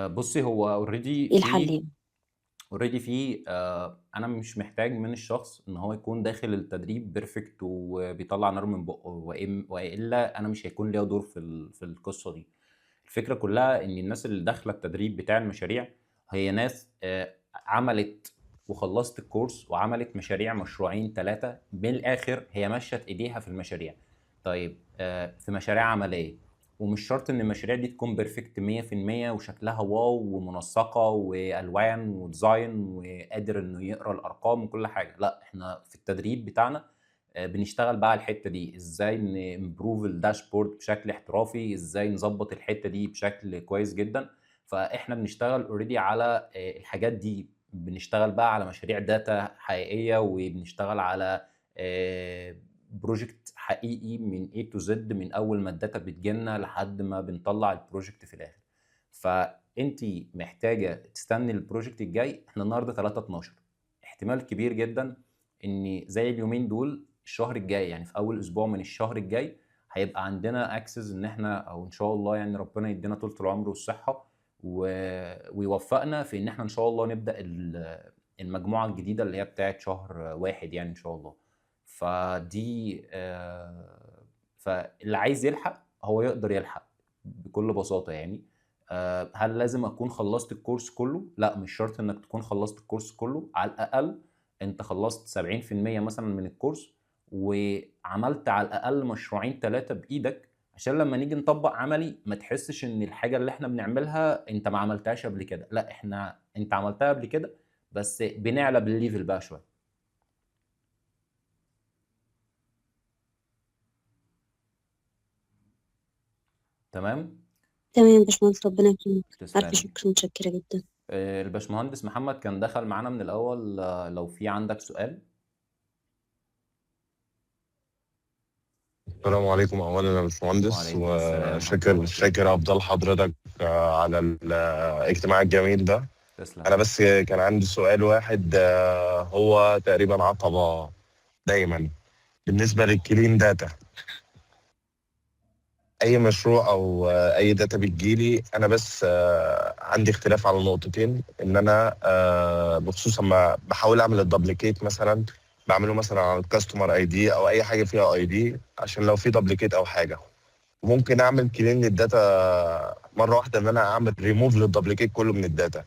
بصي، هو already ايه الحل في يعني؟ already في انا مش محتاج من الشخص ان هو يكون داخل التدريب perfect وبيطلع نار من بقه، والا انا مش هيكون ليا دور في القصة دي. الفكرة كلها ان الناس اللي داخله التدريب بتاع المشاريع هي ناس عملت وخلصت الكورس وعملت مشاريع، مشروعين ثلاثه، من الاخر هي مشت ايديها في المشاريع. طيب في مشاريع عمليه، ومش شرط ان المشاريع دي تكون perfect 100% وشكلها wow ومنسقه والوان و design وقادر انه يقرا الارقام وكل حاجه. لا، احنا في التدريب بتاعنا بنشتغل بقى على الحتة دي، ازاي ن improve ال dashboard بشكل احترافي، ازاي نظبط الحتة دي بشكل كويس جدا. فاحنا بنشتغل already على الحاجات دي، بنشتغل بقى على مشاريع data حقيقيه، وبنشتغل على project حقيقي من A to Z، من اول ما ال data بتجيلنا لحد ما بنطلع ال project في الاخر. فانت محتاجه تستني ال project الجاي. احنا النهارده 3/12، احتمال كبير جدا ان زي اليومين دول الشهر الجاي، يعني في اول اسبوع من الشهر الجاي هيبقى عندنا access ان احنا، او ان شاء الله يعني ربنا يدينا طولة العمر والصحة ويوفقنا في ان احنا ان شاء الله نبدأ المجموعة الجديدة اللي هي بتاعت شهر واحد يعني ان شاء الله. فدي فاللي عايز يلحق هو يقدر يلحق بكل بساطة يعني. هل لازم اكون خلصت الكورس كله؟ لا، مش شرط انك تكون خلصت الكورس كله. على الاقل انت خلصت 70% مثلا من الكورس، وعملت على الاقل مشروعين ثلاثة بايدك، عشان لما نيجي نطبق عملي ما تحسش ان الحاجة اللي احنا بنعملها انت ما عملتهاش قبل كده. لا، احنا انت عملتها قبل كده، بس بنعلى بال level بقى شوية. تمام؟ تمام يا باشمهندس، ربنا يكرمك. ألف تسلمي. شكر، متشكرة جدا. الباشمهندس محمد كان دخل معانا من الأول، لو في عندك سؤال. السلام عليكم. اولا يا باشمهندس، وعليكم السلام ورحمة الله وشاكر وبركاته. شاكر افضل حضرتك على الاجتماع الجميل ده. تسلم. انا بس كان عندي سؤال واحد، هو تقريبا عقبة دايما بالنسبة لل clean data. اي مشروع او اي data بتجيلي انا، بس عندي اختلاف على نقطتين، ان انا بخصوص اما بحاول اعمل ال duplicate مثلا، بعمله مثلا على ال customer ID او اي حاجة فيها ID، عشان لو في duplicate او حاجة ممكن اعمل clean لل data مرة واحدة، ان انا اعمل ريموف للدبليكيت كله من ال data.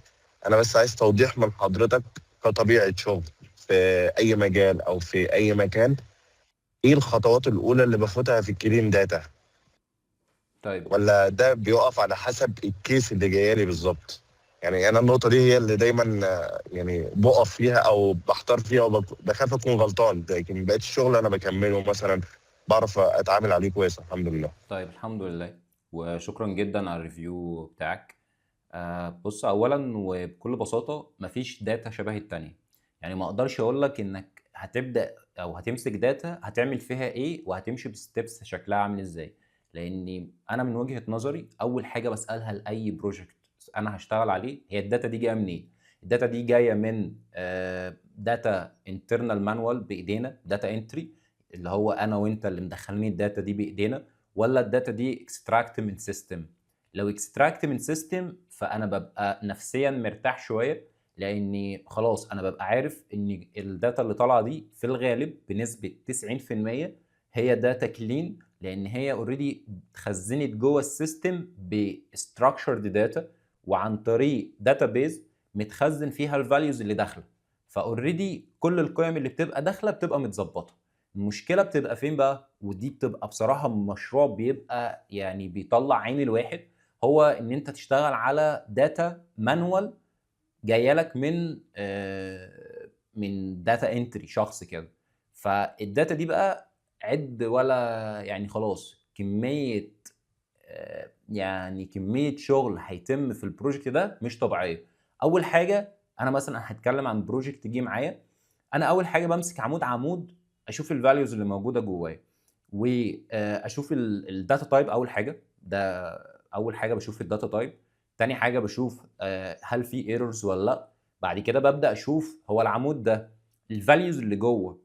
انا بس عايز توضيح من حضرتك كطبيعه شغل في اي مجال او في اي مكان، ايه الخطوات الاولى اللي باخدها في ال clean data؟ ولا ده بيقف على حسب ال case اللي جاية لي بالظبط؟ انا النقطة دي هي اللي دايما بقف فيها او بحتار فيها وبخاف اكون غلطان، لكن بقيت الشغل انا بكمله مثلا، بعرف اتعامل عليه كويس الحمد لله. طيب الحمد لله، وشكرا جدا على ال review بتاعك. اولا وبكل بساطة مفيش data شبه التانية، ما اقدرش اقول لك انك هتبدا او هتمسك data هتعمل فيها ايه وهتمشي ب steps شكلها عامل ازاي، لاني انا من وجهه نظري اول حاجة بسالها لاي project انا هشتغل عليه هي ال data دي جاية منين. ال data دي جاية من data internal manual بايدينا، data entry اللي هو انا وانت اللي مدخلين ال data دي بايدينا، ولا ال data دي extract من system. لو extract من system فانا ببقى نفسيا مرتاح شوية، لاني خلاص انا ببقى عارف ان ال data اللي طالعه دي في الغالب بنسبة تسعين في المية هي data clean، لان هي already اتخزنت جوه ال system ب structured data وعن طريق database متخزن فيها ال values اللي داخله، ف already كل القيم اللي بتبقى داخله بتبقى متظبطه. المشكلة بتبقى فين بقى؟ ودي بتبقى بصراحة مشروع بيبقى بيطلع عين الواحد، هو ان انت تشتغل على data manual جاية لك من data entry شخص كده. فال data دي بقى عد ولا خلاص كمية شغل هيتم في ال project ده مش طبيعية. اول حاجة انا مثلا هتكلم عن project جه معايا، انا اول حاجة بمسك عمود عمود اشوف ال values اللي موجودة جواه، واشوف ال data type. اول حاجة ده اول حاجة بشوف ال data type. تاني حاجة بشوف، هل في errors ولا لا. بعد كده ببدا اشوف هو العمود ده ال values اللي جوه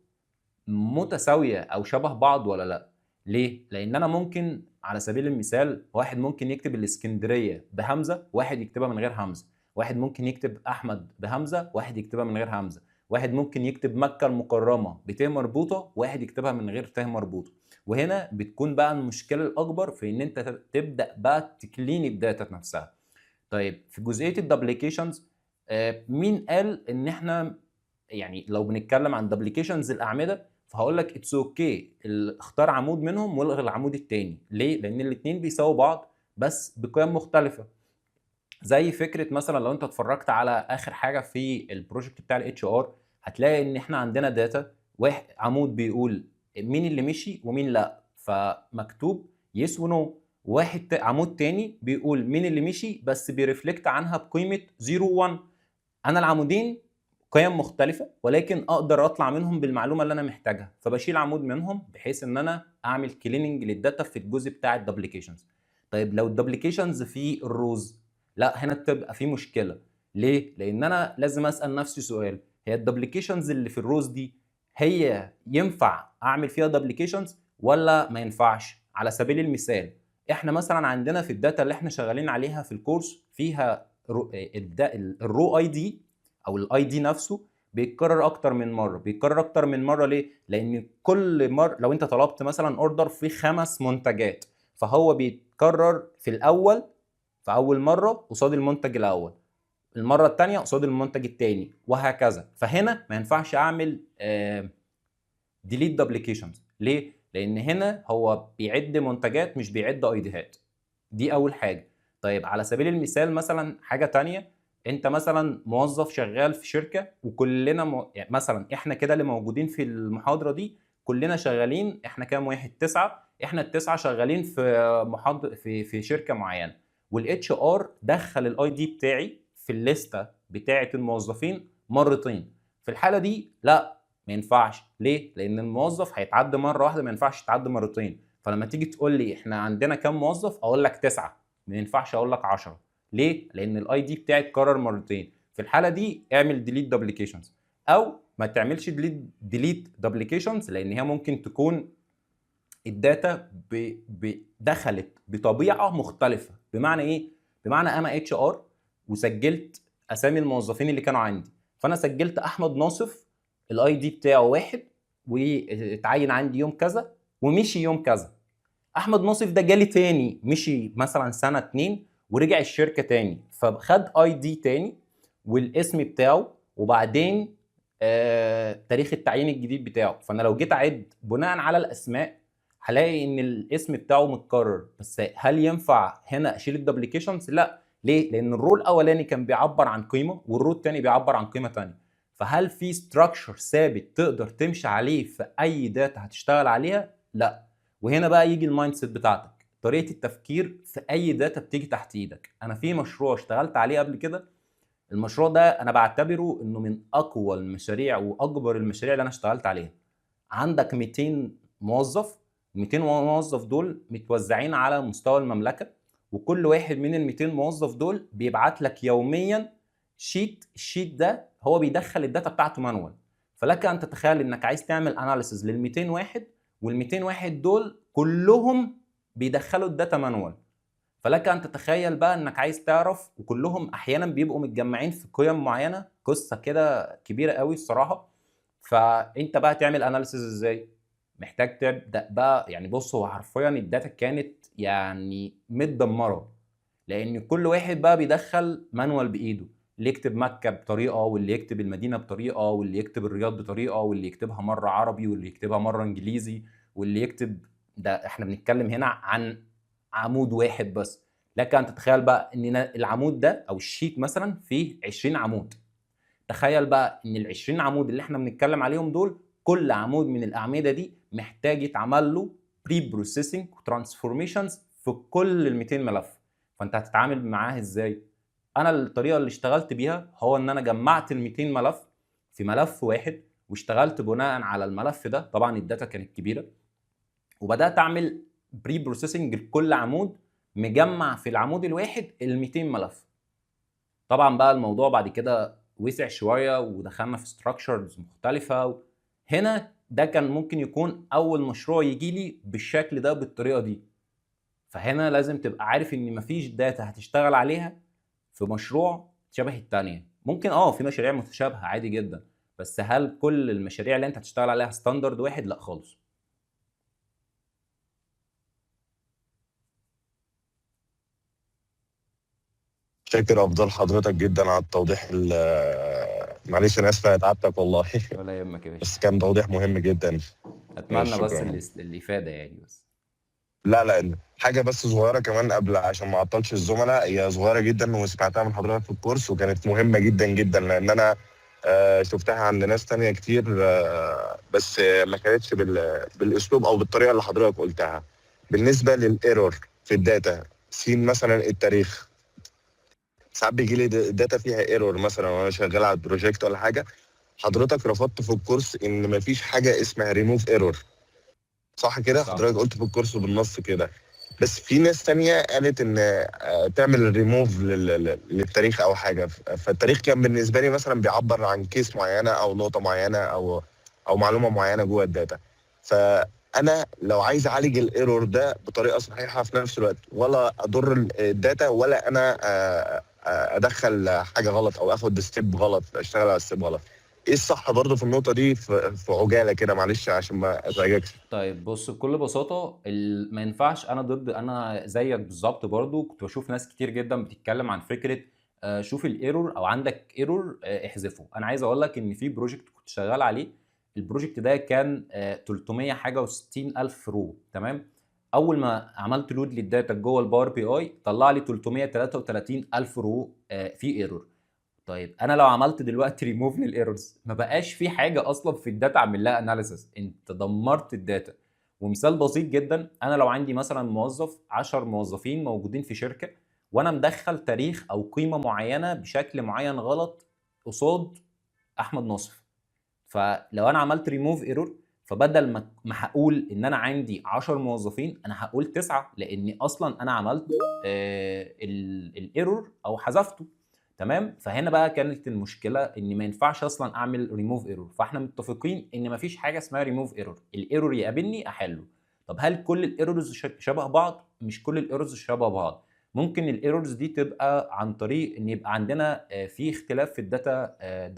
متساوية او شبه بعض ولا لا. ليه؟ لان انا ممكن على سبيل المثال واحد ممكن يكتب الاسكندرية بهمزه، واحد يكتبها من غير همزه، واحد ممكن يكتب احمد بهمزه، واحد يكتبها من غير همزه، واحد ممكن يكتب مكة المكرمة بتاء مربوطه، واحد يكتبها من غير تاء مربوطه. وهنا بتكون بقى المشكلة الاكبر في ان انت تبدا بقى ت clean ال data نفسها. طيب في جزئية ال duplications، مين قال ان احنا يعني لو بنتكلم عن duplications الاعمده، فهقول لك it's okay، اختار عمود منهم والغي العمود التاني. ليه؟ لان الاثنين بيساووا بعض بس بقيم مختلفه. زي فكرة مثلا لو انت اتفرجت على اخر حاجة في ال project بتاع ال HR، هتلاقي ان احنا عندنا data واحد، عمود بيقول مين اللي مشي ومين لا، فمكتوب yes و no. واحد عمود تاني بيقول مين اللي مشي بس بي reflect عنها بقيمة 0 1. انا العمودين قيم مختلفة ولكن اقدر اطلع منهم بالمعلومه اللي انا محتاجها، فبشيل عمود منهم بحيث ان انا اعمل cleaning لل data في الجزء بتاع ال duplications. طيب لو ال duplications في ال rows، لا هنا بتبقى في مشكله. ليه؟ لان انا لازم اسال نفسي سؤال: هي ال duplications اللي في ال rows دي هي ينفع اعمل فيها duplications ولا ما ينفعش؟ على سبيل المثال احنا مثلا عندنا في ال data اللي احنا شغالين عليها في ال course فيها ال row ID او ال ID نفسه بيتكرر اكتر من مره. بيتكرر اكتر من مرة ليه؟ لان كل مرة لو انت طلبت مثلا order فيه 5 منتجات، فهو بيتكرر في الاول، في اول مرة قصاد المنتج الاول، المرة الثانية قصاد المنتج الثاني، وهكذا. فهنا ما ينفعش اعمل delete duplications. ليه؟ لان هنا هو بيعد منتجات مش بيعد ID هات. دي اول حاجه. طيب على سبيل المثال مثلا حاجة تانية، انت مثلا موظف شغال في شركه، وكلنا يعني مثلا احنا كده اللي موجودين في المحاضرة دي كلنا شغالين، احنا كام واحد؟ 9. احنا التسعة شغالين في محاضرة في شركة معينه، وال HR دخل ال ID بتاعي في الليستة بتاعه الموظفين مرتين. في الحالة دي لا، ما ينفعش. ليه؟ لان الموظف هيتعد مرة واحده، ما ينفعش يتعد مرتين. فلما تيجي تقول لي احنا عندنا كام موظف، اقول لك 9، ما ينفعش اقول لك 10. ليه؟ لان ال ID بتاعي اتكرر مرتين. في الحالة دي اعمل delete duplications او ما تعملش delete duplications، لان هي ممكن تكون ال data دخلت بطبيعة مختلفه. بمعنى ايه؟ بمعنى انا HR وسجلت اسامي الموظفين اللي كانوا عندي، فانا سجلت احمد ناصف، ال ID بتاعه 1، واتعين عندي يوم كذا ومشي يوم كذا. احمد ناصف ده جالي تاني، مشي مثلا سنة 2 ورجع الشركة تاني، فخد ID تاني والاسم بتاعه وبعدين تاريخ التعيين الجديد بتاعه. فانا لو جيت اعد بناء على الاسماء هلاقي ان الاسم بتاعه متكرر. بس هل ينفع هنا اشيل ال duplications؟ لا. ليه؟ لان ال row الاولاني كان بيعبر عن قيمة وال row الثاني بيعبر عن قيمة ثانية. فهل في structure ثابت تقدر تمشي عليه في اي data هتشتغل عليها؟ لا. وهنا بقى يجي ال mindset بتاعتك، طريقه التفكير في اي data بتيجي تحت ايدك. انا في مشروع اشتغلت عليه قبل كده، المشروع ده انا بعتبره انه من اقوى المشاريع واكبر المشاريع اللي انا اشتغلت عليها. عندك 200 موظف، 200 موظف دول متوزعين على مستوى المملكه، وكل واحد من ال 200 موظف دول بيبعت لك يوميا sheet. ال sheet ده هو بيدخل ال data بتاعته manual. فلك ان تتخيل انك عايز تعمل analysis لل 200 واحد، وال 200 واحد دول كلهم بيدخلوا ال data manual. فلك ان تتخيل بقى انك عايز تعرف، وكلهم احيانا بيبقوا متجمعين في قيم معينه، قصة كده كبيرة قوي الصراحه. فانت بقى تعمل analysis ازاي؟ محتاج تبدا بقى، يعني بص، هو حرفيا ال data كانت يعني متدمره، لان كل واحد بقى بيدخل manual بايده، اللي يكتب مكة بطريقه، واللي يكتب المدينة بطريقه، واللي يكتب الرياض بطريقه، واللي يكتبها مرة عربي، واللي يكتبها مرة انجليزي، واللي يكتب ده. احنا بنتكلم هنا عن عمود واحد بس. لك ان تتخيل بقى ان العمود ده او ال sheet مثلا فيه 20 عمود. تخيل بقى ان ال 20 عمود اللي احنا بنتكلم عليهم دول، كل عمود من الاعمدة دي محتاج يتعمل له preprocessing و transformations في كل ال 200 ملف. فانت هتتعامل معاه ازاي؟ انا الطريقة اللي اشتغلت بيها هو ان انا جمعت ال 200 ملف في ملف واحد واشتغلت بناء على الملف ده. طبعا ال data كانت كبيره، وبدات اعمل preprocessing لكل عمود مجمع في العمود الواحد ال 200 ملف. طبعا بقى الموضوع بعد كده وسع شوية ودخلنا في structures مختلفه. هنا ده كان ممكن يكون اول مشروع يجي لي بالشكل ده بالطريقة دي. فهنا لازم تبقى عارف ان مفيش data هتشتغل عليها في مشروع شبه التانية. ممكن في مشاريع متشابهة عادي جدا، بس هل كل المشاريع اللي انت هتشتغل عليها standard واحد؟ لا خالص. شاكر افضل حضرتك جدا على التوضيح. معلش انا اسف انا تعبتك والله. ولا يهمك يا باشا. بس كان توضيح مهم جدا. اتمنى بس شكرا. الافادة يعني بس. لا لا، حاجة بس صغيرة كمان قبل عشان ما اعطلش الزملاء، هي صغيرة جدا وسمعتها من حضرتك في الكورس وكانت مهمة جدا جدا، لان انا شفتها عند ناس تانية كتير، بس ما كانتش بالاسلوب او بالطريقة اللي حضرتك قلتها. بالنسبة لل error في ال data سين مثلا التاريخ، ساعات بيجي لي data فيها error مثلا وانا شغال على ال project ولا حاجه، حضرتك رفضت في الكورس ان مفيش حاجة اسمها ريموف ايرور، صح كده؟ صح. حضرتك قلت في الكورس بالنص كده، بس في ناس تانية قالت ان تعمل ريموف للتاريخ او حاجة. فالتاريخ كان بالنسبة لي مثلا بيعبر عن case معينة او نقطة معينة او معلومة معينة جوه ال data. فانا لو عايز اعالج ال error ده بطريقة صحيحه في نفس الوقت ولا اضر ال data ولا انا ادخل حاجة غلط او اخد step غلط، اشتغل على step غلط، ايه الصح برضه في النقطة دي في عجالة كده معلش عشان ما ازعجكش؟ طيب بص، بكل بساطة ما ينفعش. انا ضد، انا زيك بالظبط برضو كنت بشوف ناس كتير جدا بتتكلم عن فكرة شوف ال error او عندك error احذفه. انا عايز اقول لك ان في project كنت شغال عليه، ال project ده كان 300 حاجة و60 الف row، تمام؟ اول ما عملت load لل data جوه ال Power BI طلع لي 333 الف row في error. طيب انا لو عملت دلوقتي ريموف للايرورز ما بقاش في حاجة اصلا في ال data اعمل لها analysis، انت دمرت ال data. ومثال بسيط جدا، انا لو عندي مثلا موظف 10 موظفين موجودين في شركة، وانا مدخل تاريخ او قيمة معينة بشكل معين غلط قصاد احمد ناصف، فلو انا عملت ريموف ايرور، فبدل ما هقول ان انا عندي 10 موظفين انا هقول 9، لاني اصلا انا عملت ال error او حذفته، تمام؟ فهنا بقى كانت المشكلة ان ما ينفعش اصلا اعمل ريموف ايرور. فاحنا متفقين ان ما فيش حاجة اسمها ريموف ايرور، ال error يقابلني احله. طب هل كل ال errors شبه بعض؟ مش كل ال errors شبه بعض. ممكن ال errors دي تبقى عن طريق ان يبقى عندنا في اختلاف في ال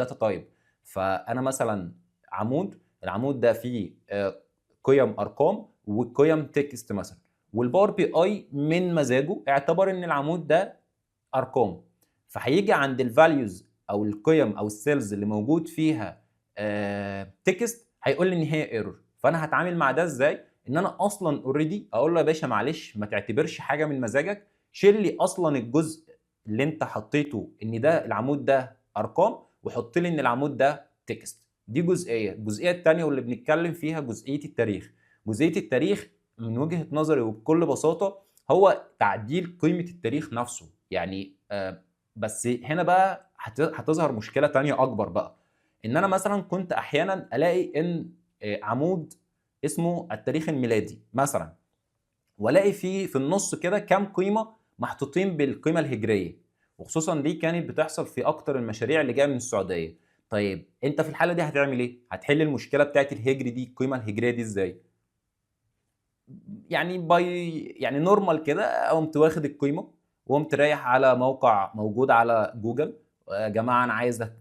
data type. فانا مثلا عمود، العمود ده فيه قيم ارقام وقيم text مثلا، وال Power BI من مزاجه اعتبر ان العمود ده ارقام، فهيجي عند ال values او القيم او ال cells اللي موجود فيها text هيقول لي ان هي error. فانا هتعامل مع ده ازاي؟ ان انا اصلا already اقول له يا باشا معلش ما تعتبرش حاجة من مزاجك، شيل لي اصلا الجزء اللي انت حطيته ان ده العمود ده ارقام، وحط لي ان العمود ده text. دي جزئية. الجزئية الثانية واللي بنتكلم فيها جزئية التاريخ. جزئية التاريخ من وجهه نظري وبكل بساطة هو تعديل قيمة التاريخ نفسه يعني. بس هنا بقى هتظهر مشكلة تانية اكبر بقى، ان انا مثلا كنت احيانا الاقي ان عمود اسمه التاريخ الميلادي مثلا، والاقي فيه في النص كده كام قيمة محطوطين بالقيمة الهجرية، وخصوصا دي كانت بتحصل في اكتر المشاريع اللي جاية من السعودية. طيب انت في الحالة دي هتعمل ايه؟ هتحل المشكلة بتاعت الهجري دي، القيمة الهجرية دي ازاي؟ يعني by يعني normal كده قمت واخد القيمة وقمت رايح على موقع موجود على جوجل، يا جماعة انا عايزك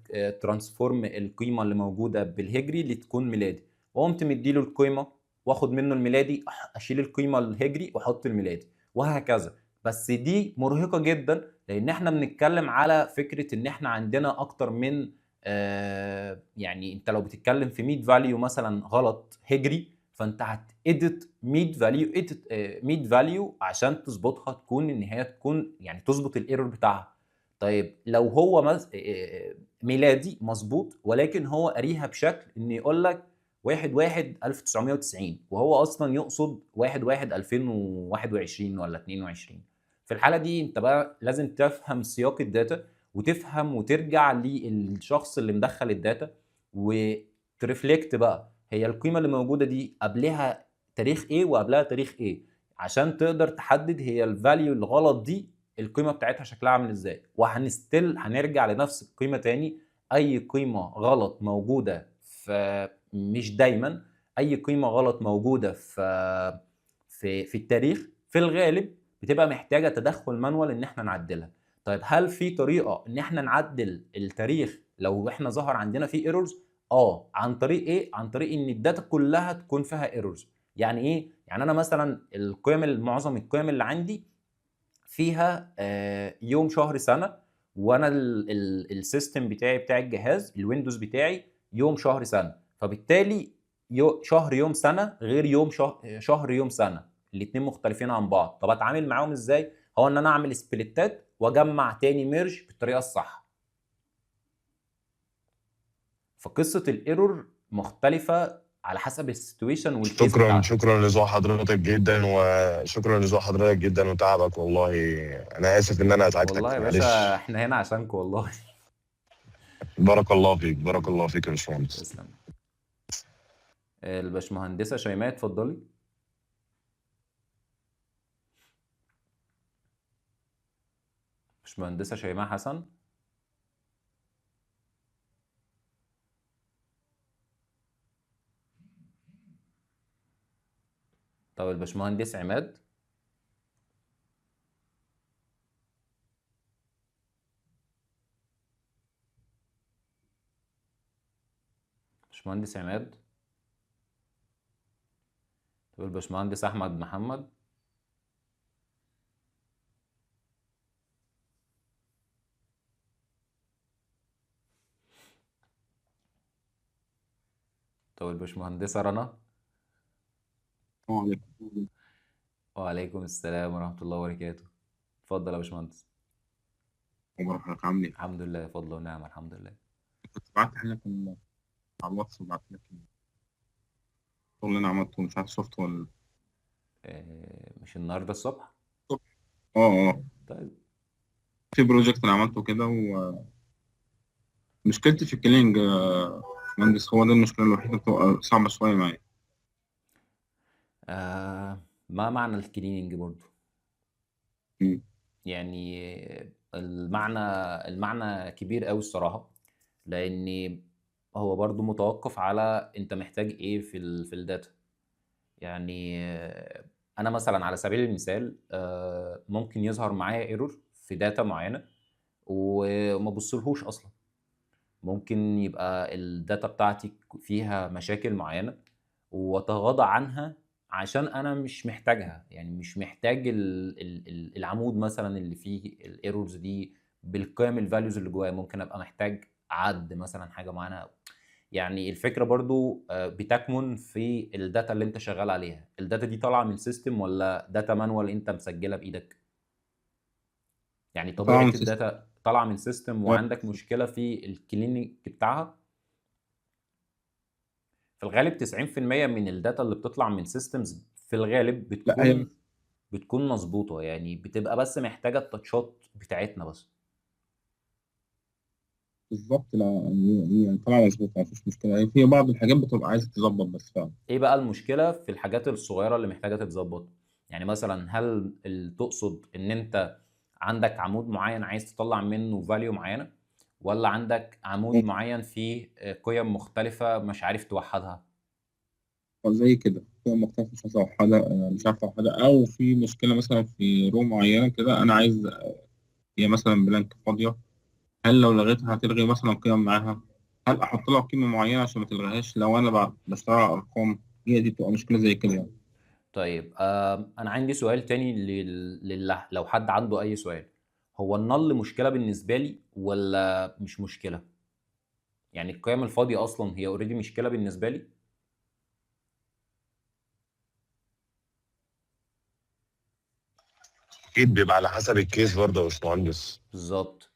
transform القيمة اللي موجودة بالهجري لتكون ميلادي، وقمت مديله القيمة واخد منه الميلادي، اشيل القيمة الهجري واحط الميلادي وهكذا. بس دي مرهقة جدا، لان احنا بنتكلم على فكرة ان احنا عندنا اكتر من يعني انت لو بتتكلم في 100 value مثلا غلط هجري، فانت هت edit 100 value، edit 100 value عشان تظبطها تكون ان هي تكون يعني تظبط ال error بتاعها. طيب لو هو ميلادي مظبوط، ولكن هو قاريها بشكل ان يقول لك 1/1/1990 وهو اصلا يقصد 1/1/2021 ولا 22، في الحالة دي انت بقى لازم تفهم سياق ال data وتفهم وترجع للشخص اللي مدخل ال data وت reflect بقى هي القيمة اللي موجودة دي قبلها تاريخ ايه وقبلها تاريخ ايه، عشان تقدر تحدد هي ال value الغلط دي القيمة بتاعتها شكلها عامل ازاي. وهن still هنرجع لنفس القيمة تاني، اي قيمة غلط موجودة فمش دايما اي قيمة غلط موجودة في التاريخ في الغالب بتبقى محتاجه تدخل manual ان احنا نعدلها. طيب هل في طريقه ان احنا نعدل التاريخ لو احنا ظهر عندنا فيه errors؟ اه، عن طريق ايه؟ عن طريق ان ال data كلها تكون فيها errors. يعني ايه؟ يعني انا مثلا القيم، معظم القيم اللي عندي فيها يوم شهر سنه، وانا ال system بتاعي بتاع الجهاز ال Windows بتاعي يوم شهر سنه، فبالتالي شهر يوم سنة غير يوم شهر يوم سنه، الاثنين مختلفين عن بعض. طب اتعامل معاهم ازاي؟ هو ان انا اعمل split ات واجمع تاني merge بالطريقة الصح. فقصة ال error مختلفة على حسب ال situation وال case شكرا بتاعتك. شكرا لذوق حضرتك جدا، وشكرا لذوق حضرتك جدا وتعبك والله. انا اسف ان انا ازعجتك، والله يا باشا معلش. احنا هنا عشانكم والله. بارك الله فيك، بارك الله فيك يا باشمهندس. تسلم. الباشمهندسه شيماء اتفضلي. باشمهندسه شيماء حسن. طب الباشمهندس عماد. باشمهندس عماد. طب الباشمهندس احمد محمد. طب الباشمهندسه رنا. السلام عليكم. وعليكم السلام ورحمة الله وبركاته. اتفضل يا باشمهندس. وبركاته، عامل ايه؟ الحمد لله، فضل ونعمه، الحمد لله. كنت بعت لك على الواتس وبعت لك الشغل اللي انا عملته، مش عارف شفته ولا لا. مش النهارده الصبح؟ اه اه. طيب في project انا عملته كده، ومشكلتي في ال cleaning باشمهندس، هو ده المشكلة الوحيدة بتبقى صعبة شوية معايا. ما معنى ال cleaning برضو؟ مم. يعني المعنى كبير قوي الصراحة، لان هو برضو متوقف على انت محتاج ايه في ال data. يعني انا مثلا على سبيل المثال ممكن يظهر معايا error في data معينة وما بصلهوش اصلا. ممكن يبقى ال data بتاعتي فيها مشاكل معينة واتغاضى عنها عشان انا مش محتاجها، يعني مش محتاج العمود مثلا اللي فيه ال errors دي بالقيم ال values اللي جواه. ممكن ابقى محتاج عد مثلا حاجة معينة. يعني الفكرة برضو بتكمن في ال data اللي انت شغال عليها. ال data دي طالعه من system ولا data manual انت مسجلها بايدك؟ يعني طبعا طبيعة من system. ال data طالعه من system وعندك مشكلة في ال cleaning بتاعها. في الغالب 90% من ال data اللي بتطلع من systems في الغالب لا هي بتكون مظبوطة، يعني بتبقى بس محتاجه ال touch ات بتاعتنا بس. بالظبط، لا هي طبعا مظبوطة، مفيش مشكله، هي في بعض الحاجات بتبقى عايزه تتظبط بس فعلا. ايه بقى المشكلة في الحاجات الصغيرة اللي محتاجه تتظبط؟ يعني مثلا هل تقصد ان انت عندك عمود معين عايز تطلع منه value معينه، ولا عندك عمود معين فيه قيم مختلفة مش عارف توحدها؟ زي كده في مختلف، مش عارف اوحدها، مش عارف اوحدها، او في مشكلة مثلا في row معينة كده انا عايز، هي مثلا blank فاضيه، هل لو لغيتها هتلغي مثلا قيم معاها؟ هل احط لها قيمة معينة عشان ما تلغيهاش؟ لو انا بشتغل على ارقام، هي دي بتبقى مشكلة زي كده يعني. طيب انا عندي سؤال تاني لو حد عنده اي سؤال. هو ال null مشكلة بالنسبة لي ولا مش مشكلة؟ يعني القيم الفاضيه اصلا هي already مشكلة بالنسبة لي؟ اكيد بيبقى على حسب ال case برضه يا باشمهندس. بالظبط.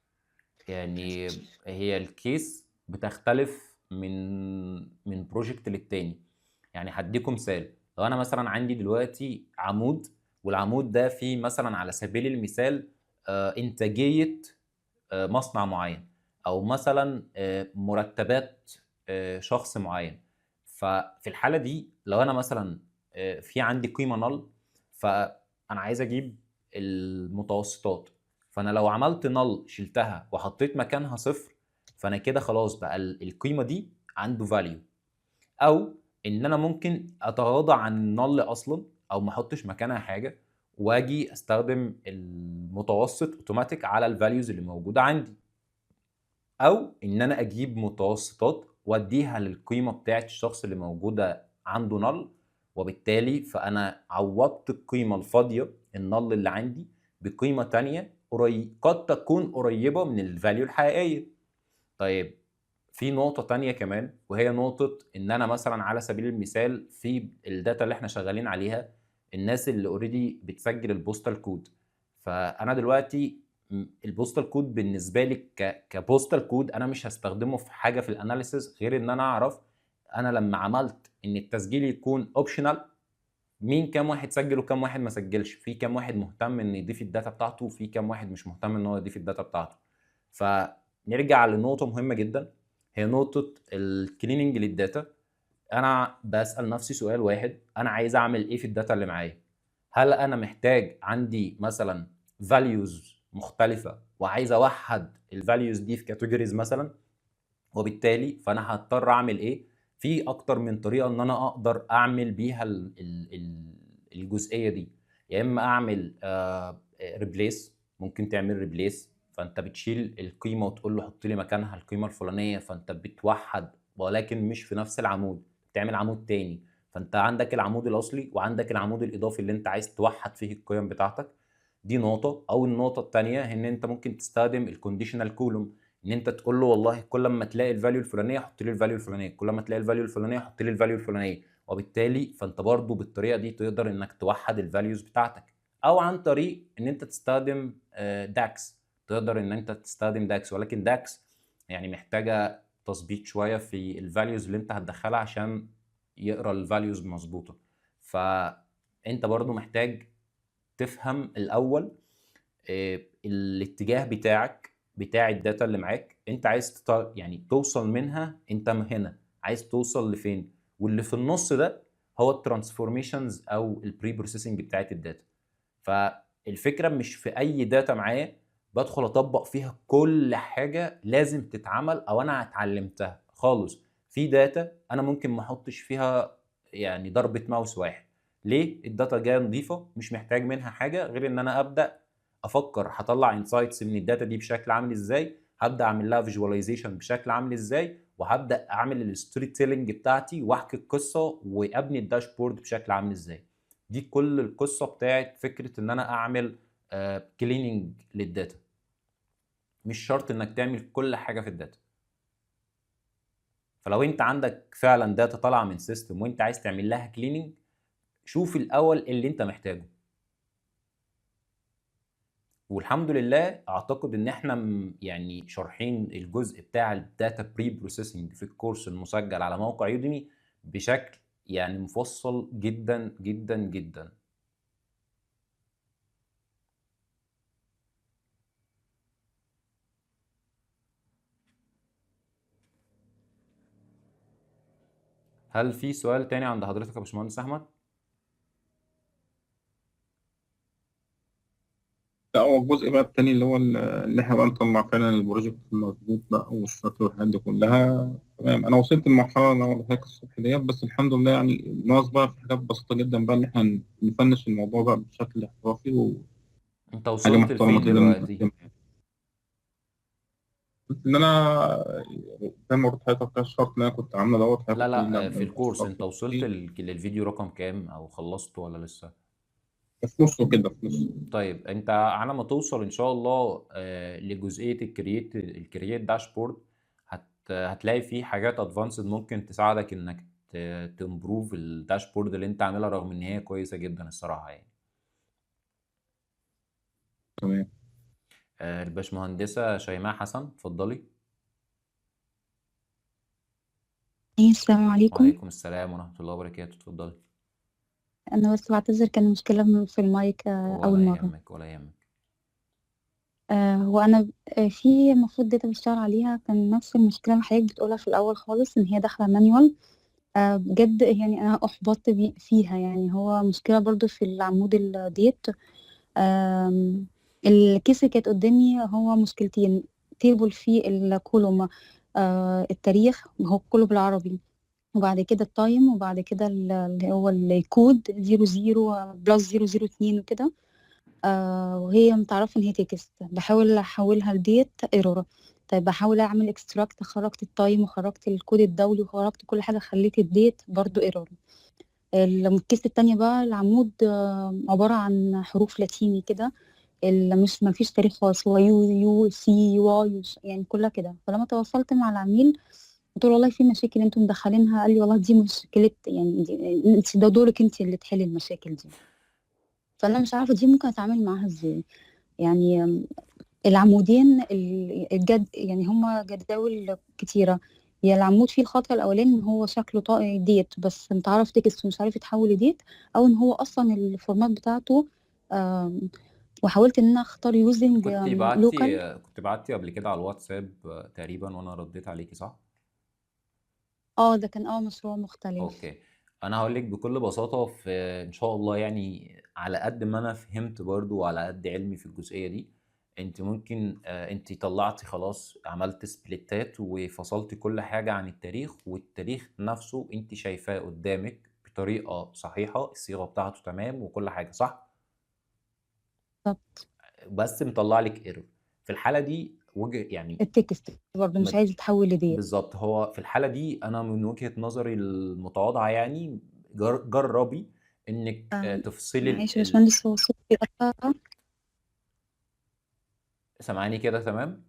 يعني هي ال case بتختلف من project للتاني. يعني هديكم مثال، لو انا مثلا عندي دلوقتي عمود، والعمود ده فيه مثلا على سبيل المثال انتاجية مصنع معين، او مثلا مرتبات شخص معين. ففي الحالة دي لو انا مثلا في عندي قيمة null، فانا عايز اجيب المتوسطات، فانا لو عملت null شلتها وحطيت مكانها صفر، فانا كده خلاص بقى القيمة دي عنده value. او ان انا ممكن اتغاضى عن ال null اصلا او ما احطش مكانها حاجة، واجي استخدم المتوسط اوتوماتيك على ال values اللي موجودة عندي، او ان انا اجيب متوسطات واديها للقيمة بتاعت الشخص اللي موجودة عنده null، وبالتالي فانا عوضت القيمة الفاضيه ال null اللي عندي بقيمة تانية قد تكون قريبه من ال value الحقيقية. طيب في نقطة تانية كمان، وهي نقطة إن أنا مثلا على سبيل المثال في ال data اللي احنا شغالين عليها الناس اللي already بتسجل ال postal code، فأنا دلوقتي ال postal code بالنسبة لي ك postal code أنا مش هستخدمه في حاجة في ال analysis غير إن أنا أعرف أنا لما عملت إن التسجيل يكون optional مين كام واحد سجل وكام واحد ما سجلش، في كام واحد مهتم إن يضيف ال data بتاعته وفي كام واحد مش مهتم إن هو يضيف ال data بتاعته. فنرجع لنقطة مهمة جدا، هي نقطة ال cleaning لل data. أنا بسأل نفسي سؤال واحد، أنا عايز أعمل إيه في ال data اللي معايا؟ هل أنا محتاج عندي مثلا values مختلفة وعايز أوحد ال values دي في categories مثلا، وبالتالي فأنا هضطر أعمل إيه؟ في أكتر من طريقة إن أنا أقدر أعمل بيها الجزئية دي. يا إما أعمل replace، ممكن تعمل replace، فأنت بتشيل القيمة وتقول له حط لي مكانها القيمة الفلانية، فأنت بتوحد ولكن مش في نفس العمود، بتعمل عمود تاني، فأنت عندك العمود الأصلي وعندك العمود الإضافي اللي أنت عايز توحد فيه القيم بتاعتك. دي نقطة. أو النقطة التانية إن أنت ممكن تستخدم ال conditional column، إن أنت تقول له والله كل ما تلاقي ال value الفلانية حط لي ال value الفلانية، كل ما تلاقي ال value الفلانية حط لي ال value الفلانية، وبالتالي فأنت برضو بالطريقة دي تقدر إنك توحد ال values بتاعتك. أو عن طريق إن أنت تستخدم DAX، تقدر إن أنت تستخدم DAX، ولكن DAX يعني محتاجة تظبيط شوية في ال values اللي أنت هتدخلها عشان يقرأ ال values مظبوطة. فأنت برضو محتاج تفهم الأول الاتجاه بتاعك بتاع ال data اللي معاك، انت عايز يعني توصل منها، انت هنا عايز توصل لفين، واللي في النص ده هو ال transformations او ال preprocessing بتاعت ال data. فالفكرة مش في اي data معايا بدخل اطبق فيها كل حاجة لازم تتعمل او انا اتعلمتها خالص. في data انا ممكن ما احطش فيها يعني ضربه ماوس واحد. ليه؟ ال data جاية نظيفة، مش محتاج منها حاجة غير ان انا ابدا افكر هطلع insights من ال data دي بشكل عامل ازاي، هبدا اعمل لها visualization بشكل عامل ازاي، وهبدا اعمل ال storytelling بتاعتي واحكي القصة وابني ال dashboard بشكل عامل ازاي. دي كل القصة بتاعت فكرة ان انا اعمل cleaning لل data. مش شرط انك تعمل كل حاجة في ال data. فلو انت عندك فعلا data طالعه من system وانت عايز تعمل لها cleaning، شوف الاول اللي انت محتاجه. والحمد لله اعتقد ان احنا يعني شارحين الجزء بتاع ال data preprocessing في الكورس المسجل على موقع Udemy بشكل يعني مفصل جدا جدا جدا. هل في سؤال تاني عند حضرتك يا باشمهندس احمد؟ لا، هو الجزء بقى التاني اللي هو اللي احنا بقى نطلع فعلا ال project المظبوط بقى والشكل والحاجات دي كلها. تمام، انا وصلت للمرحلة اللي انا قلتها لك الصبح ديت، بس الحمد لله يعني ناقص بقى في حاجات بسيطة جدا بقى اللي احنا نفنش الموضوع بقى بشكل احترافي وحاجه انت وصلت محترمه لفين كده دلوقتي؟ نقدمها. بس ان انا زي ما قلت لحضرتك كده الشرط اللي انا كنت عامله دوت لا حضرتك قلت لي لا، لا في الكورس الشرط انت وصلت ايه للفيديو رقم كام او خلصته ولا لسه؟ في نصه كده، في نصه. طيب انت على ما توصل ان شاء الله لجزئيه ال create dashboard، هتلاقي فيه حاجات advanced ممكن تساعدك انك ت improve ال dashboard اللي انت عاملها، رغم ان هي كويسة جدا الصراحة يعني. تمام. الباشمهندسه شيماء حسن، اتفضلي. السلام عليكم. وعليكم السلام ورحمة الله وبركاته، اتفضلي. أنا بس بعتذر، كان مشكلة في المايك أول ولا مرة. يهمك ولا يهمك. هو أنا في المفروض data بشتغل عليها، كان نفس المشكلة اللي حضرتك بتقولها في الأول خالص، إن هي داخلة manual. بجد يعني أنا أحبطت فيها، يعني هو مشكلة برضو في العمود ال date. ال case اللي كانت قدامي هو مشكلتين، table فيه ال column التاريخ هو كله بالعربي، وبعد كده ال time، وبعد كده اللي هو الكود 00 plus 002 وكده. وهي متعرفة ان هي text، بحاول احولها ل date error. طيب بحاول اعمل extract، خرجت ال time وخرجت الكود الدولي وخرجت كل حاجة، خليت ال date برضو error. ال case التانية بقى العمود عبارة عن حروف لاتيني كده، اللي مش ما فيش تاريخ خالص، هو U U C Y، يعني كلها كده. فلما تواصلت مع العميل قلت له والله في مشاكل انتم مدخلينها، قال لي والله دي مشكلة، يعني دي انت ده دورك انت اللي تحلي المشاكل دي. فانا مش عارفة دي ممكن اتعامل معاها ازاي. يعني العمودين الجد يعني هما جداول كتيرة، يا العمود فيه الخطأ الأولاني إن هو شكله date بس متعرف text ومش عارف يتحول ل date، أو إن هو أصلا ال format بتاعته. وحاولت إن أنا أختار using كنت local. بعتي قبل كده على الواتساب تقريبا، وانا رديت عليكي صح؟ اه ده كان مشروع مختلف. okay، انا هقول لك بكل بساطة، في ان شاء الله يعني على قد ما انا فهمت برضو وعلى قد علمي في الجزئية دي، انت ممكن انت طلعتي خلاص، عملت split ات وفصلتي كل حاجة عن التاريخ، والتاريخ نفسه انت شايفاه قدامك بطريقة صحيحه، الصيغة بتاعته تمام وكل حاجة صح، بالظبط. بس مطلع لك error. في الحالة دي وجه يعني ال text برضه مش ما عايز يتحول ل date. بالظبط. هو في الحالة دي أنا من وجهة نظري المتواضعة يعني جربي إنك تفصلي معلش يا باشمهندس، هو الصوت بيقطع. سامعاني كده تمام؟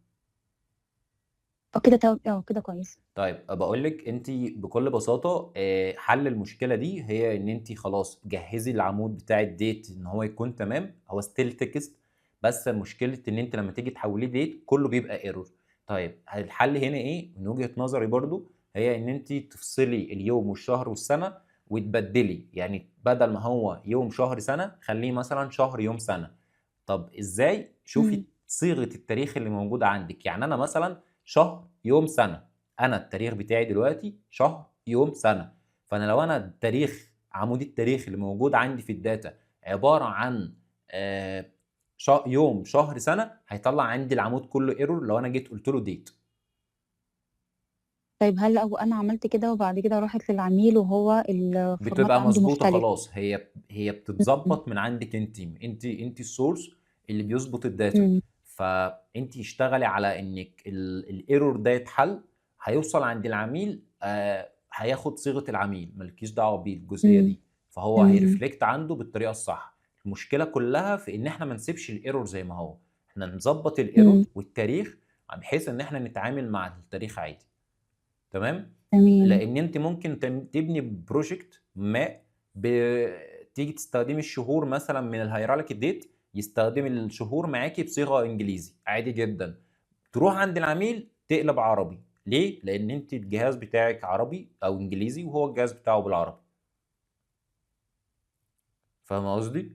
اه كده كده كويس. طيب بقول لك انت بكل بساطة حل المشكلة دي هي ان انت خلاص جهزي العمود بتاع ال date ان هو يكون تمام، هو still text، بس مشكلة ان انت لما تيجي تحوليه date كله بيبقى error. طيب الحل هنا ايه من وجهه نظري برضو؟ هي ان انت تفصلي اليوم والشهر والسنة وتبدلي، يعني بدل ما هو يوم شهر سنة خليه مثلا شهر يوم سنة. طب ازاي؟ شوفي صيغة التاريخ اللي موجودة عندك. يعني انا مثلا شهر يوم سنة، انا التاريخ بتاعي دلوقتي شهر يوم سنة، فانا لو انا التاريخ عمود التاريخ اللي موجود عندي في ال data عبارة عن يوم شهر سنة، هيطلع عندي العمود كله error لو انا جيت قلت له date. طيب هل لو انا عملت كده وبعد كده راحت للعميل وهو ال format بتبقى عنده مظبوطة مختلف؟ خلاص، هي بتتظبط من عندك انت، انت ال source اللي بيظبط ال data. فانت اشتغلي على انك ال error ده يتحل، هيوصل عند العميل هياخد صيغة العميل، مالكيش دعوه بالجزئيه دي، فهو هي reflect عنده بالطريقة الصح. المشكلة كلها في ان احنا ما نسيبش ال error زي ما هو، احنا نظبط ال error والتاريخ بحيث ان احنا نتعامل مع التاريخ عادي. تمام؟ تمام. لان انت ممكن تبني project ما تيجي تستخدمي الشهور مثلا من ال hierarchy date، يستخدم الشهور معاكي بصيغة انجليزي عادي جدا، تروح عند العميل تقلب عربي. ليه؟ لان انت الجهاز بتاعك عربي او انجليزي وهو الجهاز بتاعه بالعربي. فاهم قصدي؟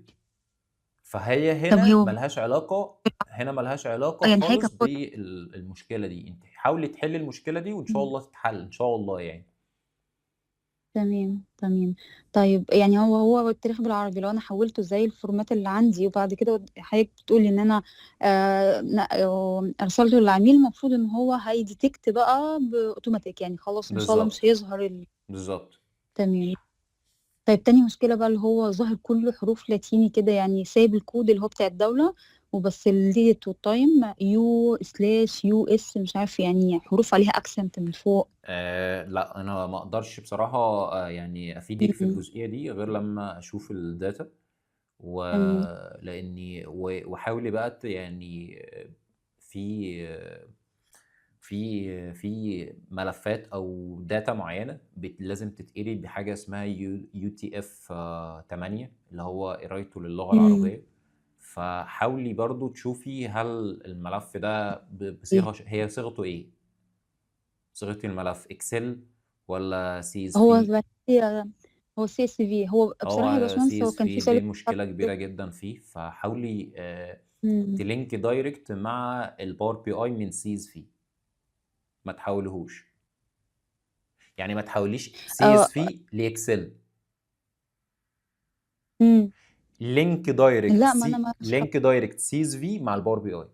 فهي طب هنا هو ملهاش علاقة، هنا ملهاش علاقة يعني حضرتك خالص بالمشكلة دي. انت حاولي تحلي المشكلة دي وان شاء الله تتحل ان شاء الله يعني. تمام. طيب يعني هو التاريخ بالعربي لو انا حولته زي ال format اللي عندي، وبعد كده حضرتك بتقولي ان انا ارسلته للعميل، المفروض ان هو هي detect بقى باوتوماتيك، يعني خلاص ان شاء الله مش بالظبط هيظهر بالظبط. تمام. طيب تاني مشكلة بقى اللي هو ظاهر كله حروف لاتيني كده، يعني سايب الكود اللي هو بتاع الدولة وبس، ال date وال time U slash US مش عارف، يعني حروف عليها accent من فوق. لا انا ما اقدرش بصراحة يعني افيدك في الجزئية دي غير لما اشوف ال data، ولاني وحاولي بقى يعني في في ملفات او data معينة لازم تتقري بحاجة اسمها UTF 8 اللي هو قرايته للغة العربية. فحاولي برضو تشوفي هل الملف ده بصيغة هي صيغته ايه؟ صيغة الملف Excel ولا CS هو V؟ هو CSV. هو بصراحة يا هو باشمهندس سي هو اس كان في في سؤال دي مشكلة كبيرة جدا فيه، فحاولي ت link direct مع ال Power BI من CSV، ما تحولهوش، يعني ما تحوليش CSV ل Excel. Link direct لا ما انا سي ما link direct CSV مع ال Power BI.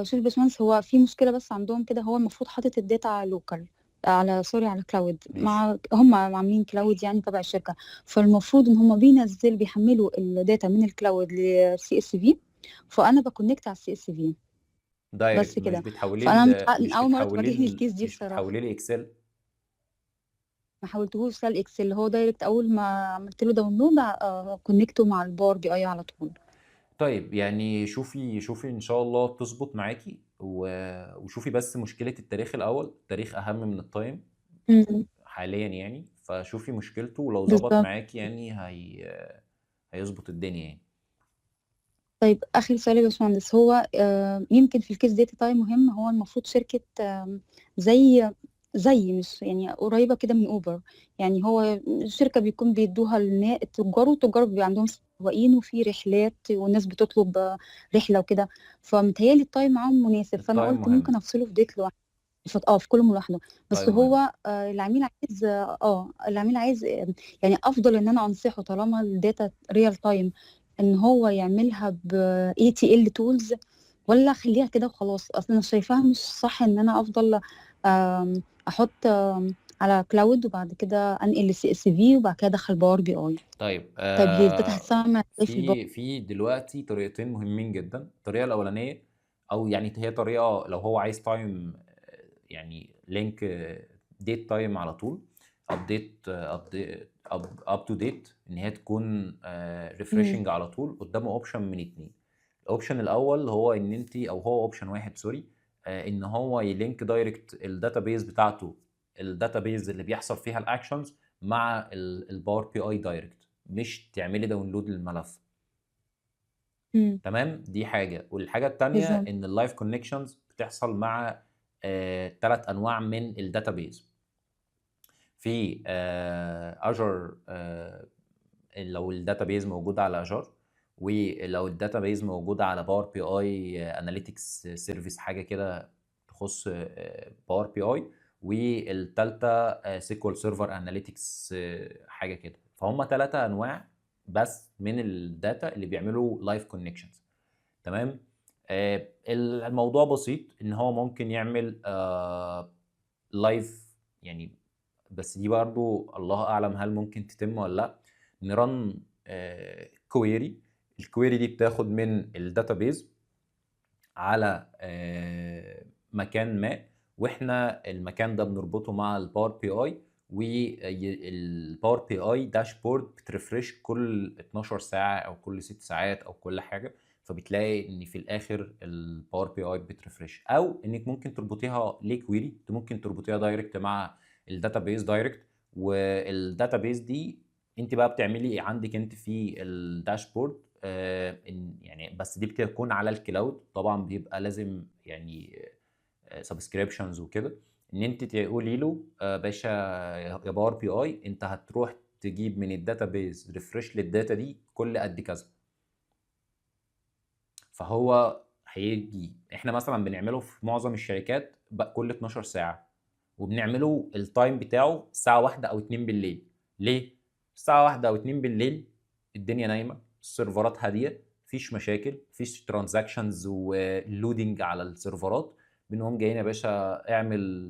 شوف يا باشمهندس، هو في مشكلة بس عندهم كده، هو المفروض حاطط ال data على local. على sorry، على cloud. ماشي. مع هم عاملين cloud يعني تبع الشركه، فالمفروض ان هم بيحملوا ال data من ال cloud ل CSV، فانا ب connect على ال CSV بس direct، مش كده. بتحوليه فانا مش اول مرة بتحوليه تواجهني ال case دي مش بصراحه. بتحوليه ل Excel؟ ما حولتهوش لا ال Excel، هو direct اول ما عملت له download connect ه مع ال Power BI على طول. طيب يعني شوفي شوفي ان شاء الله تظبط معاكي، وشوفي بس مشكلة التاريخ الاول، التاريخ اهم من ال time حاليا يعني، فشوفي مشكلته ولو ظبط بالظبط. معاكي يعني هيظبط الدنيا يعني. طيب اخر سؤال يا باشمهندس، هو يمكن في ال case date time مهم، هو المفروض شركة زي مش يعني قريبه كده من اوبر، يعني هو الشركة بيكون بيدوها التجار، والتجار بيبقى عندهم سواقين وفي رحلات والناس بتطلب رحله وكده، فمتهيألي ال time معاهم مناسب، فانا ال time قلت مهم. ممكن افصله في date لوحده، في column لوحده، بس time مهم. هو العميل عايز العميل عايز يعني افضل ان انا انصحه طالما ال data real time ان هو يعملها ب ETL tools، ولا اخليها كده وخلاص؟ اصل انا شايفاها مش صح ان انا افضل احط على cloud وبعد كده انقل ل CSV وبعد كده ادخل Power BI. طيب. طيب هي ال data هتسمع ازاي في ال Power؟ في دلوقتي طريقتين مهمين جدا. الطريقة الاولانيه، او يعني هي طريقه لو هو عايز time يعني link date time على طول، update up to date، ان هي تكون refreshing على طول، قدامه option من اتنين. ال option الاول هو ان انت، او هو option واحد sorry، ان هو ي link direct ال database بتاعته، ال database اللي بيحصل فيها ال actions مع ال Power BI direct، مش تعملي download للملف. تمام، دي حاجة. والحاجة الثانية ان ال live connections بتحصل مع ثلاث انواع من ال database، في Azure لو ال database موجودة على Azure، ولو ال database موجودة على Power BI Analytics service، حاجة كده تخص Power BI، والثالثة SQL Server Analytics حاجة كده. فهم ثلاثة انواع بس من ال data اللي بيعملوا live connections. تمام. الموضوع بسيط، ان هو ممكن يعمل live يعني، بس دي برضو الله اعلم هل ممكن تتم ولا لا. ن run query، ال query دي بتاخد من ال database على مكان ما، واحنا المكان ده بنربطه مع ال Power BI، وال Power BI dashboard بت refresh كل 12 ساعة او كل 6 ساعات او كل حاجه، فبتلاقي ان في الاخر ال Power BI بت refresh. او انك ممكن تربطيها ليه query، انت ممكن تربطيها direct مع ال database direct، وال database دي انت بقى بتعملي عندك انت في ال dashboard يعني، بس دي بتكون على ال cloud طبعا، بيبقى لازم يعني subscriptions وكده، ان انت تقولي له باشا يا Power BI انت هتروح تجيب من ال database refresh لل data دي كل قد كذا، فهو هيجي. احنا مثلا بنعمله في معظم الشركات بقى كل 12 ساعة، وبنعمله ال time بتاعه الساعة 1 او 2 بالليل. ليه؟ الساعة 1 او 2 بالليل الدنيا نايمة، السيرفرات هادية، مفيش مشاكل، مفيش transactions و loading على السيرفرات. بنقوم جايين يا باشا اعمل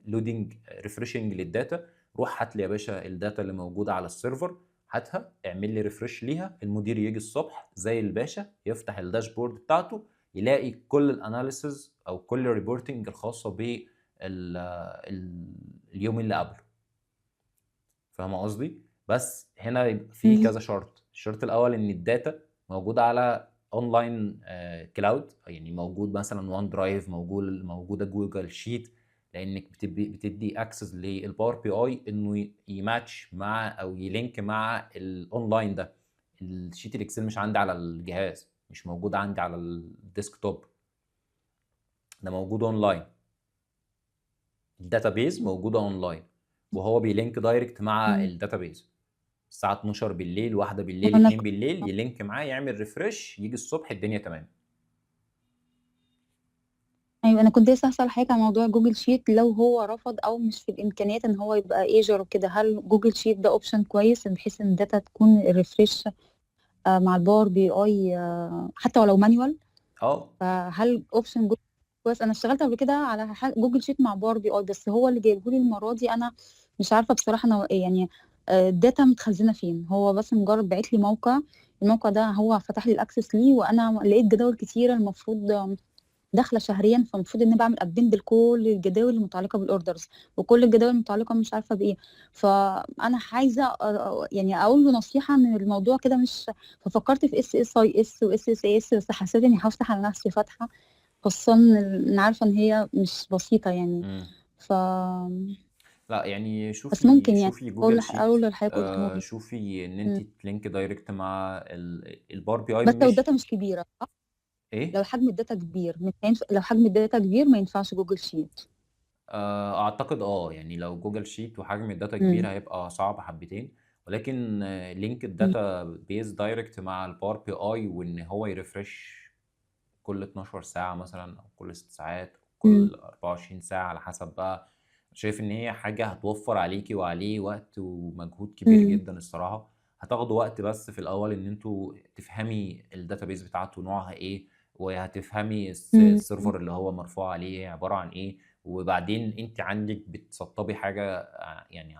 loading refreshing لل data، روح هات لي يا باشا ال data اللي موجودة على ال server، هاتها اعمل لي refresh ليها. المدير يجي الصبح زي الباشا يفتح ال dashboard بتاعته يلاقي كل ال analysis او كل ال reporting الخاصة بال اليوم اللي قبله. فاهم قصدي؟ بس هنا يبقى في كذا شرط. الشرط الاول ان ال data موجودة على online cloud، يعني موجود مثلا OneDrive، موجودة Google Sheet، لانك بتدي access لل Power BI انه يماتش مع او ي link مع الاونلاين ده. ال sheet ال Excel مش عندي على الجهاز، مش موجود عندي على ال desktop، ده موجود online، ال database موجودة اونلاين، وهو بي link direct مع ال database الساعة 12 بالليل، 1 بالليل، وانا 2 بالليل، ي link معاه يعمل refresh، يجي الصبح الدنيا تمام. ايوه، انا كنت لسه هسأل حضرتك على موضوع Google Sheet، لو هو رفض او مش في الامكانيات ان هو يبقى Azure وكده، هل Google Sheet ده option كويس بحيث ان ال data تكون refresh مع ال Power BI حتى ولو manual؟ فهل option Google كويس. انا اشتغلت قبل كده على Google Sheet مع Power BI، بس هو اللي جايبه لي المرة دي انا مش عارفه بصراحة انا يعني ال data متخزنه فين. هو بس مجرد بعت لي موقع، الموقع ده هو فتح لي ال access ليه، وانا لقيت جداول كتيرة المفروض داخله شهريا، فالمفروض ان انا بعمل append لكل الجداول المتعلقة بال orders وكل الجداول المتعلقة مش عارفه بايه. فانا عايزه يعني اقول له نصيحة ان الموضوع كده مش، ففكرت في اس اس اي اس واس اس اي اس، بس حسيت اني هفتح على نفسي فتحه، خصوصا ان عارفه ان هي مش بسيطة يعني. ف لا يعني بس شوفي ممكن يعني شوفي اقول Google Sheet، اقول لحضرتك قلته لي. شوفي ان انت ت link direct مع ال Power BI. بس لو مش ال data مش كبيرة، صح؟ ايه؟ لو حجم ال data كبير مش هينفع، لو حجم ال data كبير ما ينفعش Google Sheet. اعتقد يعني لو Google Sheet وحجم ال data كبير هيبقى صعب حبتين، ولكن link ال database direct مع ال Power BI، وان هو ي refresh كل 12 ساعة مثلا او كل 6 ساعات او كل 24 ساعة على حسب بقى. شايف ان هي حاجة هتوفر عليكي وعليه وقت ومجهود كبير جدا الصراحة. هتاخدوا وقت بس في الاول ان انتوا تفهمي ال database بتاعته نوعها ايه، وهتفهمي ال server اللي هو مرفوع عليه عبارة عن ايه، وبعدين انت عندك بتسطبي حاجة يعني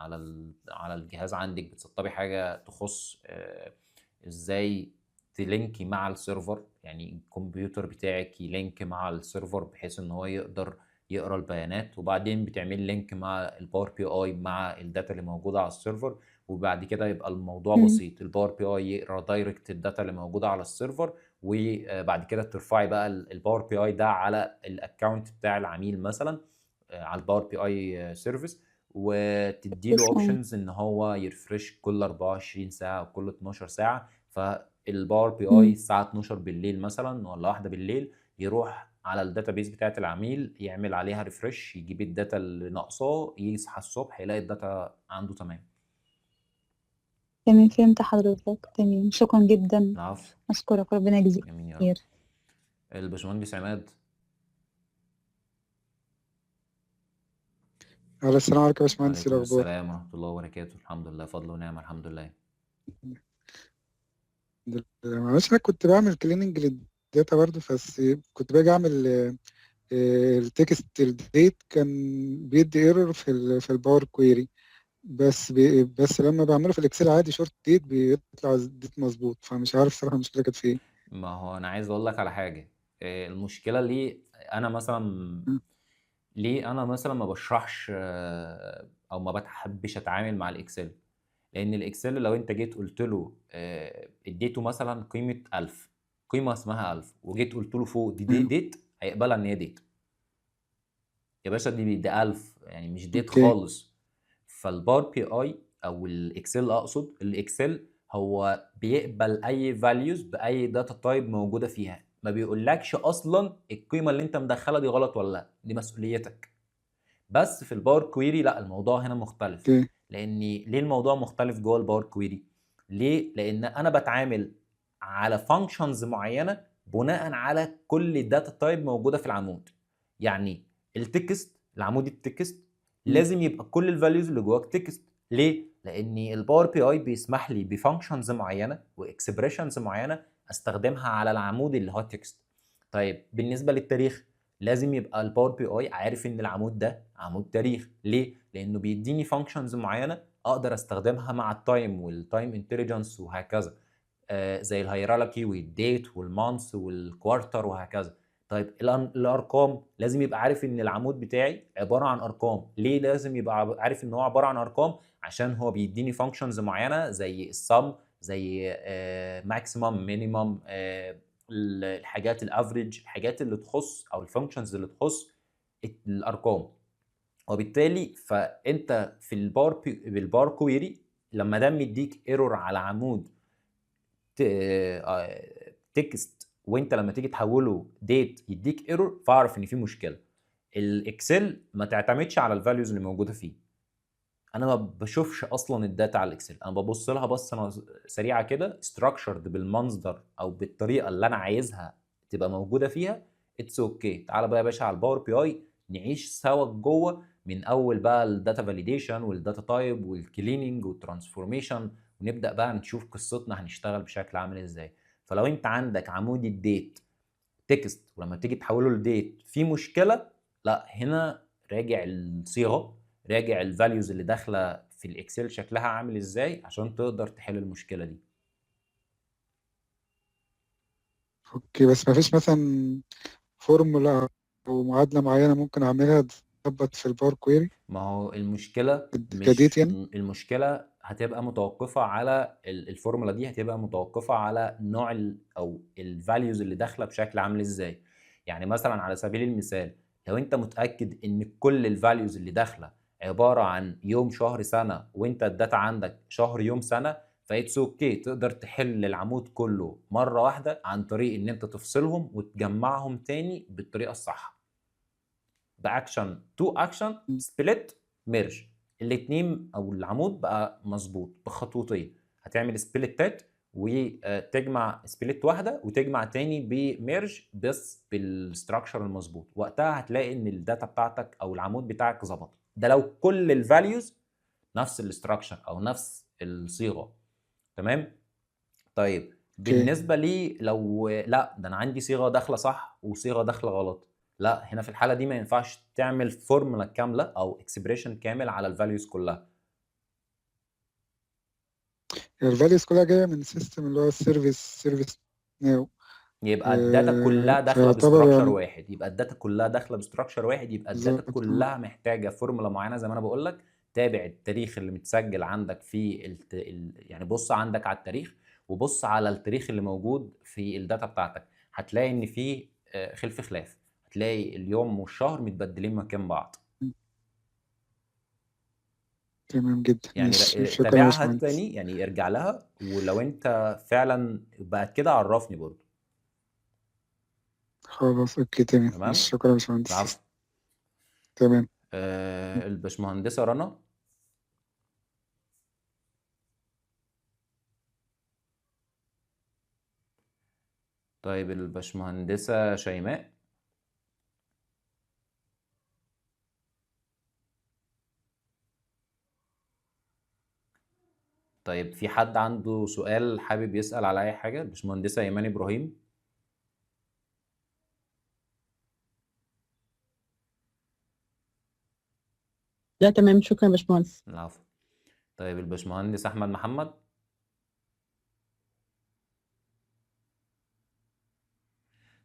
على الجهاز عندك بتسطبي حاجة تخص ازاي ت link ي مع ال server، يعني الكمبيوتر بتاعك ي link مع ال server بحيث ان هو يقدر يقرا البيانات، وبعدين بتعمل link مع ال Power BI مع ال data اللي موجودة على ال server، وبعد كده يبقى الموضوع بسيط. ال Power BI يقرا direct ال data اللي موجودة على ال server، وبعد كده ترفعي بقى ال Power BI ده على ال account بتاع العميل مثلا على ال Power BI service، وتدي له options ان هو ي refresh كل 24 ساعة او كل 12 ساعة. فال Power BI الساعة 12 بالليل مثلا ولا 1 بالليل يروح على ال database بتاعت العميل يعمل عليها refresh، يجيب ال data اللي ناقصاه، يصحى الصبح يلاقي ال data عنده تمام. تمام، فهمت حضرتك. تمام، شكرا جدا. العفو. اشكرك، ربنا يجزيك امين يا رب. خير. الباشمهندس عماد. على السلام عليكم يا باشمهندس، ايه عليكم الاخبار؟ السلام ورحمة الله وبركاته. الحمد لله، فضل ونعمة، الحمد لله. الحمد لله. معلش انا كنت بعمل cleaning لل data برضه، بس كنت باجي اعمل ال text ال date كان بيدي error في ال Power Query، بس لما بعمله في ال Excel عادي short date بيطلع date مظبوط، فمش عارف صراحة المشكلة كانت في ايه. ما هو انا عايز اقول لك على حاجة. المشكلة ليه انا مثلا ما بشرحش او ما بحبش اتعامل مع ال Excel، لان ال Excel لو انت جيت قلت له اديته مثلا قيمة 1000، قيمة اسمها 1000، وجيت قلت له فوق دي date، هيقبلها ان هي date. يا باشا دي ده 1000 يعني مش date خالص. فال Power BI او ال Excel، اقصد ال Excel، هو بيقبل اي values باي data type موجودة فيها، ما بيقولكش اصلا القيمة اللي انت مدخلها دي غلط ولا لا، دي مسؤوليتك. بس في ال Power Query لا، الموضوع هنا مختلف. لان ليه الموضوع مختلف جوه ال Power Query؟ ليه؟ لان انا بتعامل على functions معينة بناء على كل data type موجودة في العمود. يعني ال text، العمود ال text لازم يبقى كل ال values اللي جواك text. ليه؟ لان ال Power BI بيسمح لي ب functions معينة و expressions معينة استخدمها على العمود اللي هو text. طيب بالنسبة للتاريخ، لازم يبقى ال Power BI عارف ان العمود ده عمود تاريخ. ليه؟ لانه بيديني functions معينة اقدر استخدمها مع ال time وال time intelligence وهكذا، زي ال hierarchy وال date وال month وال quarter وهكذا. طيب الارقام لازم يبقى عارف ان العمود بتاعي عبارة عن ارقام. ليه لازم يبقى عارف ان هو عبارة عن ارقام؟ عشان هو بيديني functions معينة زي السم، زي maximum، minimum، الحاجات ال average، الحاجات اللي تخص او ال functions اللي تخص الارقام. وبالتالي فانت في ال Power بال Power Query لما ده مديك error على عمود text، وانت لما تيجي تحوله date يديك error، فاعرف ان في مشكلة. ال Excel ما تعتمدش على ال values اللي موجودة فيه. انا ما بشوفش اصلا ال data على ال Excel، انا ببص لها بصة سريعة كده structured بالمنظر او بالطريقة اللي انا عايزها تبقى موجودة فيها، it's okay. تعالى بقى يا باشا على ال Power BI نعيش سوا جوه، من اول بقى ال data validation وال data type وال cleaning وال transformation، ونبدا بقى نشوف قصتنا هنشتغل بشكل عامل ازاي. فلو انت عندك عمود ال date text ولما تيجي تحوله ل date في مشكلة، لا هنا راجع الصيغة، راجع ال values اللي داخله في ال Excel شكلها عامل ازاي عشان تقدر تحل المشكلة دي. okay، بس ما فيش مثلا فورمولا او معادلة معينة ممكن اعملها تظبط في ال Power Query؟ ما هو المشكلة ك date مش يعني؟ المشكلة هتبقى متوقفه على الفورمولا دي، هتبقى متوقفه على نوع او ال values اللي داخله بشكل عامل ازاي. يعني مثلا على سبيل المثال لو انت متاكد ان كل ال values اللي داخله عبارة عن يوم شهر سنة، وانت ال data عندك شهر يوم سنة، ف it's okay تقدر تحل العمود كله مرة واحدة عن طريق ان انت تفصلهم وتجمعهم تاني بالطريقة الصح، ب action two action split merge، الاثنين او العمود بقى مظبوط بخطوتين. هتعمل split ات وتجمع split واحدة وتجمع تاني ب merge بس بال structure المظبوط، وقتها هتلاقي ان ال data بتاعتك او العمود بتاعك ظبط. ده لو كل ال values نفس ال structure او نفس الصيغة. تمام؟ طيب okay. بالنسبة لي لو لا ده انا عندي صيغة داخله صح وصيغة داخله غلط، لا هنا في الحالة دي ما ينفعش تعمل فورمولا كاملة او expression كامل على ال values كلها. ال values كلها جاية من system اللي هو ال ServiceNow. يبقى ال data كلها داخله فيعتبر ب structure يعني واحد، يبقى ال data كلها داخله ب structure واحد، يبقى ال data بالظبط. كلها محتاجه فورمولا معينة. زي ما انا بقول لك تابع التاريخ اللي متسجل عندك في يعني بص عندك على التاريخ وبص على التاريخ اللي موجود في ال data بتاعتك، هتلاقي ان في خلف خلاف، هتلاقي اليوم والشهر متبدلين مكان بعض. تمام جدا، يعني ماشي، شكرا يا تابعها باشمهندس. تاني، يعني ارجع لها، ولو انت فعلا بقت كده عرفني برضو. خلاص okay تمام، تمام؟ ماشي، شكرا يا باشمهندس. العفو. تمام. الباشمهندسة رنا. طيب الباشمهندسة شيماء. طيب في حد عنده سؤال حابب يسأل على أي حاجة؟ الباشمهندسة إيمان إبراهيم. لا تمام، شكرا يا باشمهندس. العفو. طيب الباشمهندس أحمد محمد.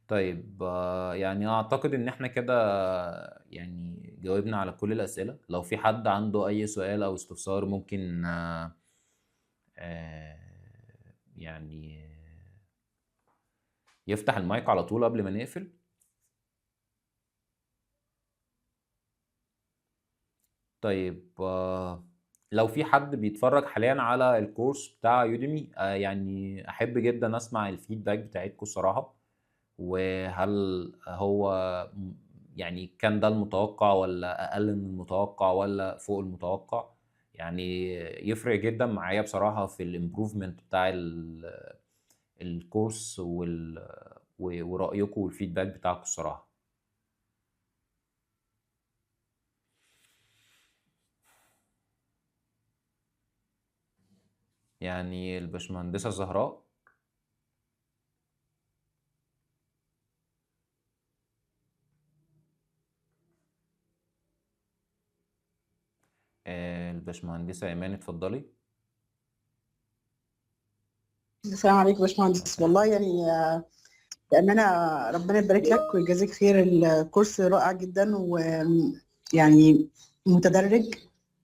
طيب يعني أعتقد إن إحنا كده يعني جاوبنا على كل الأسئلة. لو في حد عنده أي سؤال أو استفسار ممكن يعني يفتح المايك على طول قبل ما نقفل. طيب لو في حد بيتفرج حاليا على الكورس بتاع يوديمي، يعني احب جدا اسمع ال feedback بتاعتكم الصراحة، وهل هو يعني كان ده المتوقع ولا اقل من المتوقع ولا فوق المتوقع؟ يعني يفرق جدا معايا بصراحة في ال improvement بتاع الكورس ورأيكم وال feedback بتاعكم الصراحة. يعني الباشمهندسة زهراء. الباشمهندسة إيمان اتفضلي. السلام عليكم يا باشمهندس. والله يعني بأمانة ربنا يبارك لك ويجازيك خير. الكورس رائع جدا ويعني متدرج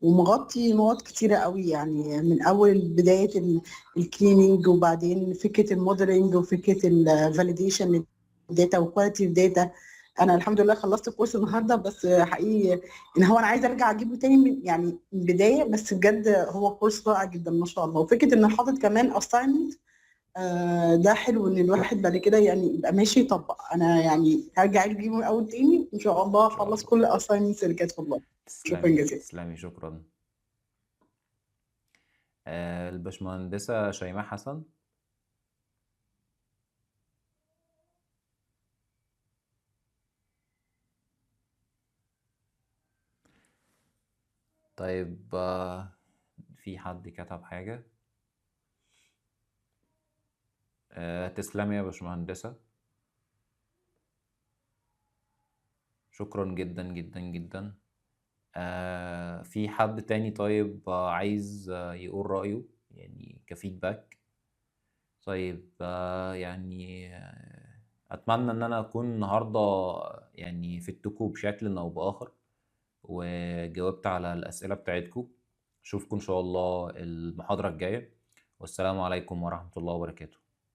ومغطي نقط كتيرة قوي، يعني من أول بداية ال cleaning وبعدين فكرة ال modeling وفكرة ال validation لل data و quality ال data. أنا الحمد لله خلصت الكورس النهاردة، بس حقيقي إن هو أنا عايزة أرجع أجيبه تاني من يعني من بداية، بس بجد هو كورس رائع جدا ما شاء الله. وفكرة إن حاطط كمان assignment، ده حلو إن الواحد بعد كده يعني يبقى ماشي يطبق. أنا يعني هرجع أجيبه من أول تاني إن شاء الله، أخلص كل ال assignments اللي كانت في الله. شكرا جزيلا. تسلمي، شكرا. الباشمهندسة شيماء حسن. طيب في حد كتب حاجة؟ تسلمي يا باشمهندسة. شكرا جدا جدا جدا. في حد تاني طيب عايز يقول رأيه يعني ك feedback؟ طيب يعني اتمنى ان انا اكون النهارده يعني فدتكم بشكل او باخر وجاوبت على الاسئلة بتاعتكم. اشوفكم ان شاء الله المحاضرة الجاية، والسلام عليكم ورحمة الله وبركاته.